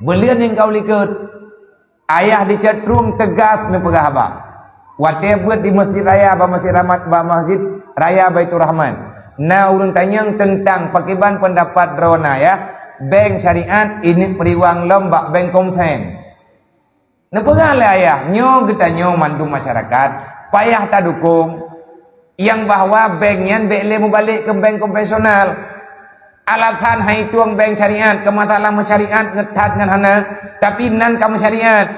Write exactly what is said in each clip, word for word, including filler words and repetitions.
Buleuen nyang ka u likot, ayah di Cot Trueng teugas neupeugah haba. Watée beuet di Masjid Raya, bak Masjid Rahmat, bak Masjid Raya Baiturrahman, na ureuëng tanyong teuntang pakriban peundapat droeneuh, ayah, bank syariat ineuk peuriwang lom bak bank konven. Neupeugah lé ayah, nyoe geutanyoe mandum masyarakat payah tadukong nyang bahwa bank nyan bék lé mubalek keu bank konvensional. Alasan hai tueng bank syariat keu masalah meusyariat ngeuthat ngon hana, tapi nan ka meusyariat.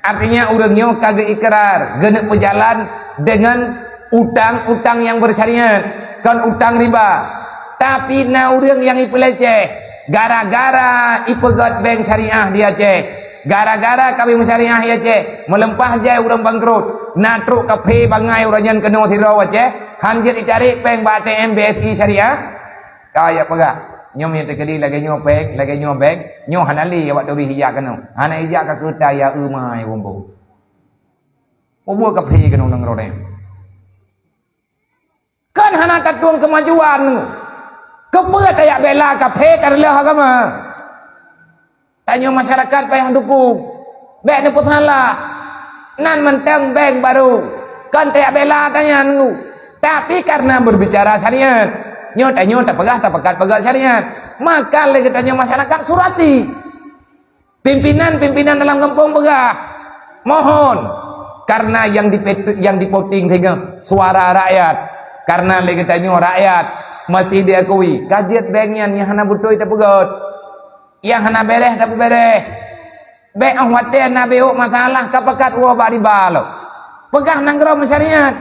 Artinya ureuëng nyoe ka geuikrar, geuneuk peujalan deungon utang-utang nyang beusyariat, kon utang riba. Tapi na ureuëng nyang ipeuleceh gara-gara ipeugét bank syariah di Aceh. Gara-gara ka meusyariah di Aceh, meulimpah jai ureuëng bangkrot. Na trok kaphé bangai ureuëng nyan keunoe sidroe Aceh, han jeuet icari péng bak A T M B S I syariah. Ka jak peugah, nyoe meunyoe teukeudi lagée nyoe péng, lagée nyoe bank, nyoe hana lé awak turi hijak keunoe. Hana hijak ka keuta ya eumai wombo. Ubeut kaphé keunoe nanggroe nyan. Kan hana tatueng keumajuan. Keupeue tajak bela kaphé ka reuloh agama? Tanyoe masyarakat payah dukong. Bék neupeusalah. Nan mantong bank barô. Kon tajak bela tanyan ngu. Tapi karena berbicara syariat, nyoe tanyoe tapeugah tapakat peugah syariat. Maka lé geutanyoe masyarakat surati. Pimpinan-pimpinan dalam gampông peugah, mohon, karena yang dipet-, yang dipoting singoh suara rakyat. Karena lé geutanyoe rakyat mesti diakui, ka jeuet bank nyan nyang hana beutôi tapeugét, nyang hana béréh tapeubéréh. Bék óh watée na béok masalah ka pakat woe bak riba lom. Peugah nanggroe meusyariat,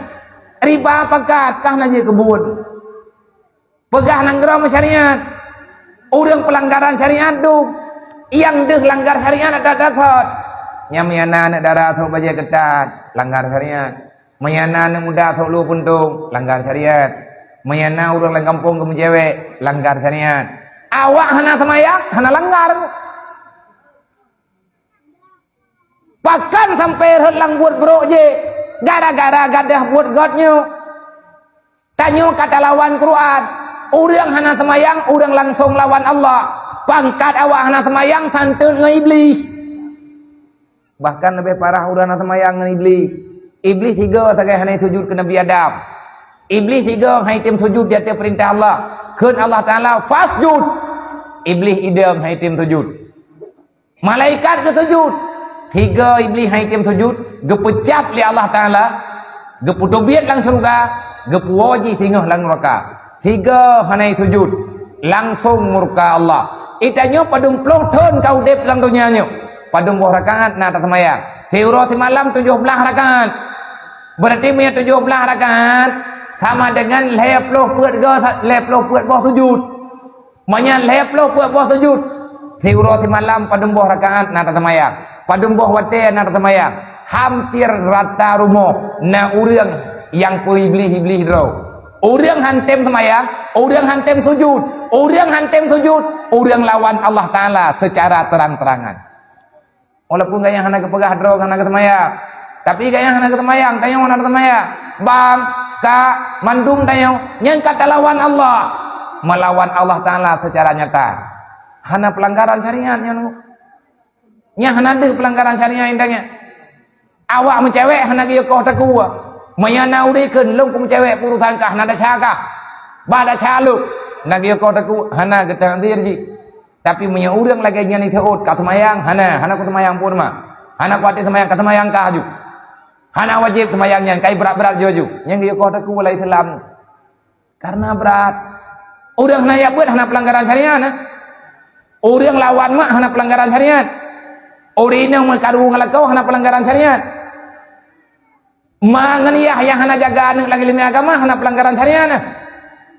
riba pakat ka hana jeuet keu buet. Peugah nanggroe meusyariat, ureuëng peulanggaran syariat dum, nyang deuh langgar syariat ada dasot. Nyang meuyana aneuk dara sok bajée keutat, langgar syariat. Meuyana aneuk muda sok lu puntông, langgar syariat. Meuyana ureuëng lam gampông geumeucewek, langgar syariat. Awak hana seumayang, hana langgar. Pakon sampoe rhot lam buet brok jih, gara-gara gadoh buet gét nyoe. Tanyoe ka talawan Quran. Ureuëng hana seumayang, ureuëng langsong lawan Allah. Pangkat awak hana seumayang santeut ngon Iblih. Bahkan leubeh parah ureuëng hana seumayang ngon Iblih. Iblih sigoe sagai hana sujud keu Nabi Adam. Iblih sigoe hai tem sujud di ateueh peurintah Allah. Kheun Allah Taala, "Fasjud." Iblih idong hai tem sujud. Malaikat geusujud. Sigoe Iblih hai tem sujud, geupeucab lé Allah Taala, geupeuteubiet lam syeuruga, geupuwoe jih singoh lam nuraka. Sigoe hana sujud, langsong murka Allah. Geutanyoe padum ploh thon ka udeb lam donya nyoe. Padum boh rakaat na taseumayang? Siuroe simalam tujoh blaih rakaat. Berarti meunyoe tujoh blaih rakaat sama dengan lhée ploh peuet go, lhée ploh peuet boh sujud. Meunyoe lhée ploh peuet boh sujud, siuroe simalam padum boh rakaat na taseumayang? Padum boh watée na taseumayang? Hampir rata rumoh na ureuëng nyang peu-Iblih-Iblih droe. Ureuëng han tem seumayang, ureuëng han tem sujud, ureuëng han tem sujud, ureuëng lawan Allah Taala seucara terang-terangan. Walaupun gayang hana geupeugah droe hana geuseumayang, tapi gayang hana geuseumayang, tanyoe hana geuseumayang. Bang, kak, mandum tanyoe nyang ka talawan Allah, meulawan Allah Taala seucara nyata. Hana peulanggaran syariat nyan. Nyan hana deuh peulanggaran syariat intan nyan. Awak meucewek hana geuyue koh takue. Meunyoe na udeb kheun lôn keu meucewek peurusan kah na desya kah. Bah desya lôn. Na geuyue koh takue hana geutandir jih. Tapi meunyoe ureuëng lagée nyan jiseuôt ka seumayang, hana, hana ku seumayang pun mah. Hana ku até seumayang, ka seumayang kah aju. Hana wajéb seumayang nyan, kai brat-brat ju aju. Nyan geuyue koh takue lam Islam. Karena brat. Ureuëng hana jak beuet hana peulanggaran syariat na. Ureuëng lawan mak hana peulanggaran syariat. Ureuëng inong meukaru ngon lakoe hana peulanggaran syariat. Ma ngon yah nyang hana jaga aneuëk lagée ileumé agama hana peulanggaran syariat na.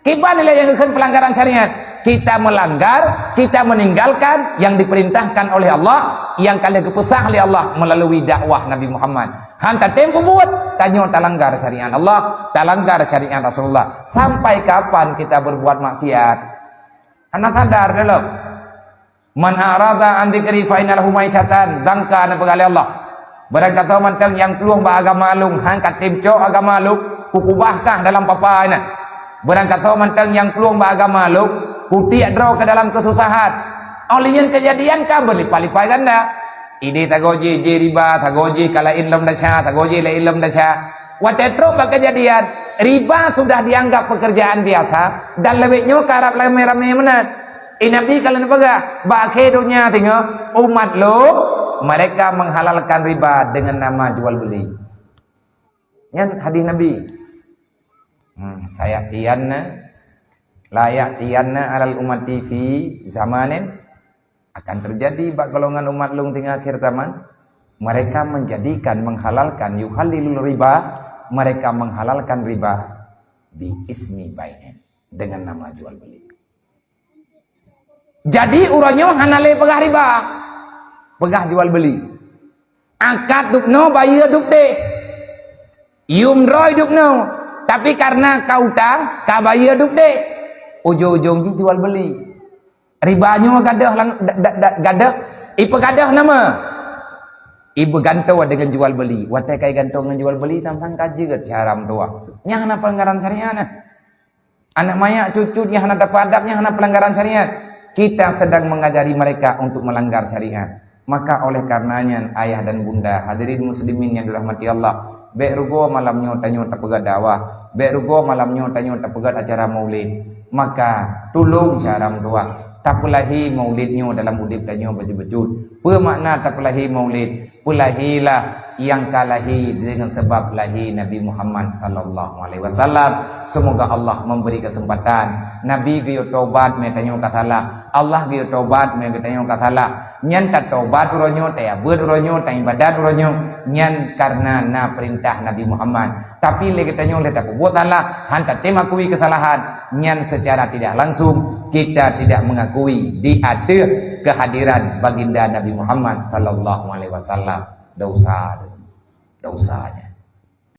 Kiban ilée nyang geukheun peulanggaran syariat? Kita melanggar, kita meninggalkan yang diperintahkan oleh Allah, yang ka lheueh geupeusah lé Allah melalui dakwah Nabi Muhammad. Han tatem peubuet, tanyoe talanggar syariat Allah, talanggar syariat Rasulullah. Sampai kapan kita berbuat maksiat? Hana sadar dulu. "Man a'rada an dzikri fa inna lahu ma'isyatan dzanka," neupeugah lé Allah. Barang kasoe mantong nyang plueng bak agama lôn, han ka tem cok agama lôn, kukubah kah dalam papa inan. Barang kasoe mantong nyang plueng bak agama lôn, kutiek droe keu dalam keususahan. Óh lheueh nyan keujadian ka beulipat-lipat ganda. Idéh tagoe jih, jih riba, tagoe jih ka laén lom desya, tagoe jih laén lom desya. Watée trok bak keujadian, riba sudah dianggap pekerjaan biasa dan leubeh nyoe karab ramé-ramé meunan. Eh, Nabi ka lheueh peugah, bak akhé donya singoh, umat lôn, mereka menghalalkan riba dengan nama jual beli. Nyan hadis Nabi. Hmm, sayatiyanna, la ya'tiyanna alal ummati fi zamanin, akan terjadi bak golongan umat lôn teungoh akhir zaman, mereka menjadikan, menghalalkan, yuhallilul riba, mereka menghalalkan riba bi ismi bai'in, dengan nama jual beli. Jadi uroe nyoe hana lé peugah riba, peugah jual beli. Akad dubnoe, bayeue dubdeh. Yum droe dubnoe, tapi karena ka utang, ka bayeue dubdeh. Ujong-ujong jih jual beli. Riba nyoe gadôh lang-, da-, da-, da-, gadôh, ipeugadôh nama? Ipeugantoe deungon jual beli. Watée ka igantoe ngon jual beli, tang-tang ka jeuet syedara meutuah. Nyan hana peulanggaran syariat nah. Aneuk manyak cut-cut nyang hana tapeuadab, nyang hana peulanggaran syariat. Kita sedang mengajari mereka untuk melanggar syariat. Maka oleh karenanya, ayah dan bunda, hadirin muslimin yang dirahmati Allah, bék rugoe malam nyoe tanyoe tapeugét dakwah, bék rugoe malam nyoe tanyoe tapeugét acara maulid. Maka tulông syedara meutuah, tapeulahi maulid nyoe dalam udeb tanyoe bacut-bacut. Peue makna tapeulahi maulid? Peulahilah nyang ka lahé deungon sabab lahé Nabi Muhammad sallallahu alaihi wasallam. Semoga Allah memberi kesempatan. Nabi geuyue tobat meunyo tanyoe ka salah. Allah geuyue tobat meunyo tanyoe ka salah. Nyan tatobat uroe nyoe, tayabeuet uroe nyoe, taibadat uroe nyoe. Nyan karena na peurintah Nabi Muhammad. Tapi lé geutanyoe lé tapeubuet salah, han tatem akui keusalahan. Nyan secara tidak langsung kita tidak mengakui di ateueh kehadiran baginda Nabi Muhammad sallallahu alaihi wasallam. Dosa. Dosa nyan.